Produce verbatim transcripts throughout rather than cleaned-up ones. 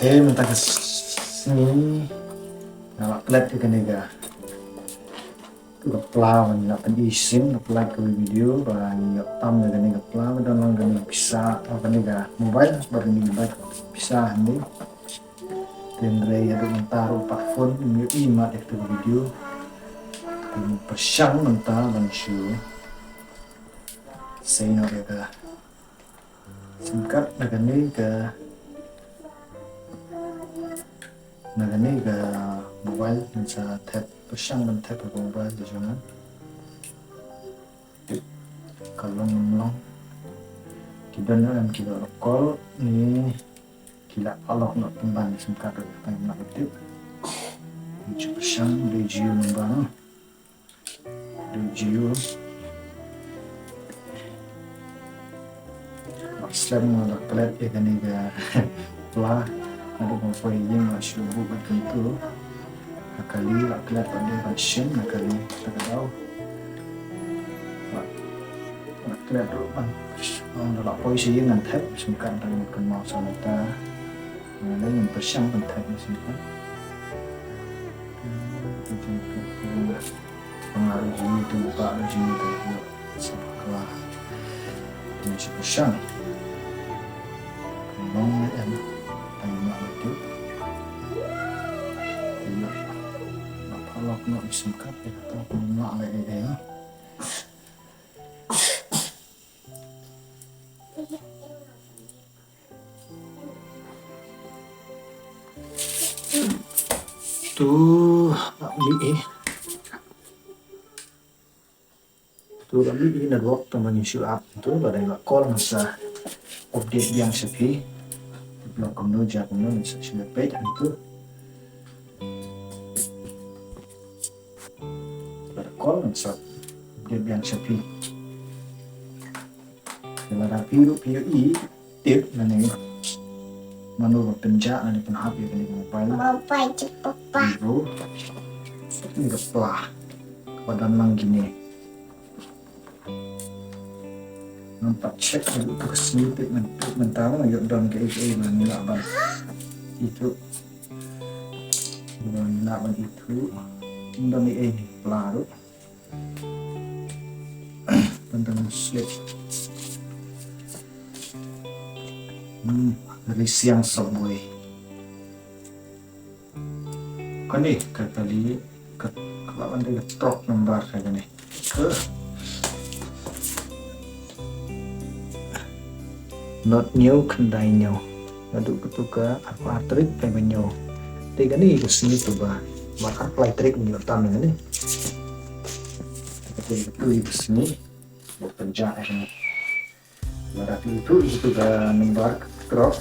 Eh, mynta ka sngi nga la klet ïa kane ka, ka pla ba ngi la pyni shisien, la klet ka video ba ngi ïoh tam da kane ka pla ba don lang kane ka pisa, oh, kane ka mobile, ba kane ka bad pisa hangne. Hynrei haduh mynta ruh pat phone ngim ïohi mat ïa kata ka video. Te ngin pyrshang mynta ban shu sei noh ïa ka sim card na kane ka, na kane ka mobile, ngin sa thep, pyrshang ban thep ha ka mobile ka jong nga. Ka long, long. Ki don em kiba la call ne ki la unlock noh pynban sim card ruh, tang ngim lah ban tip. Ngin shu pyrshang. Dei Jio number, no? Dei Jio. Slem nga la klet ïa kane ka pla. Naduh ba poi ïing la shu buh bad kyntu. La kali, la klet bad dei ban shim, la kali, la ka daw. La, la klet ruh ban, ynda la poi sha ïing ngan thep, sim card ngan kynmaw sa mynta. Nga lei ngin pyrshang ban thep ïa sim card. Nga ruh jingmut, u kpa ruh jingmut, ïa, sa bakla. Ngin shu pyrshang. Ka long ne em, tang ngim lah ban tip. Ngim lah, lah paralok noh ïa sim card, ïa kata ngim lah leh ei ei. Tu, la mih eh. Tu la mih eh network, tang ba ngin shu ap tu, lada la call ngan sa update biang sha phi. Block kumno, jia kumno, ngin sa shu peit hangtu. Lada call ngan sa update biang sha phi. Lada phi ruh phi ïohi tip lane mano ba pynjah lane pynhap ïa kane ka mobile. Mobile jong papa. Vivo. Kane ka pla kaba don lang kine. Ngam pat check ïa uto ka sngi, tip myn-, tip mynta ba ïoh don kaei kaei ba ngi lah ban ithuh. Ba ngi lah ban ithuh. Ym don ei ei, pla ruh. Tang tang slip. Hmm, risiang subway. Kane ka kali, ka, ka lah ban dei ka truck number ka kane. Ka not hynñiew khyndai hynñiew. Naduh katu ka arphew ar tarik, phai ba hynñiew. Te kane ka sngi tu ba mar arphew lai tarik ngi ïoh tam kane. Te katu ka sngi ba pynjah ïa kane. Lada phi ithuh ïa katu ka number ka truck,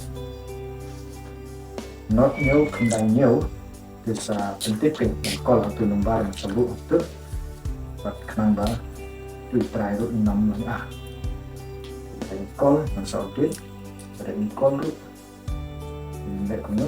not hynñiew khyndai hynñiew, te sa pyntip, phin call ha katu number ba sa buh hangtu. Bad khnang ba u trai ruh un ym lah. Lada ngin call ngan sa update. Lada ngim call ruh, ngin leh kumno?